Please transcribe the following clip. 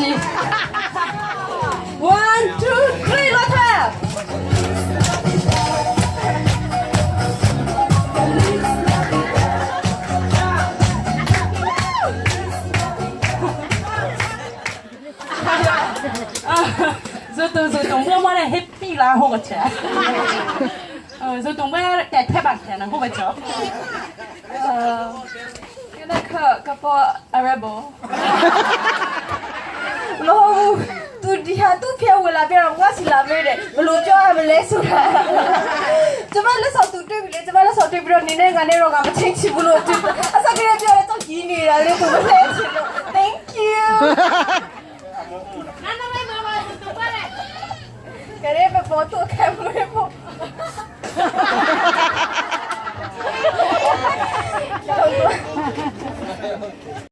si. One, two, three, lo tha. 就就就我我咧 happy 啦，好个车。呃，就懂我在太白天了，好个车。呃，那个个波阿拉伯。မဟုတ်ဘူးသူဒီဟာသူ့ဖျက်ဝင်လာပြတော့ငါစီလာမေးတယ်ဘလို့ပြောရမလဲဆိုတာကျမလက်ဆောင်သူတွေ့ပြီလေကျမလက်ဆောင်တွေ့ပြီးတော့နင်းနေငါနဲ့တော့ငါမချင်းချဘူးလို့သူအစကတည်းကပြောတယ်တော့ကြီးနေတာလေသူမလဲချင်လို့ Thank you နာနာမေမမတူပါလေ ကရဲမပေါ်တော့ခံမလို့ပေါ့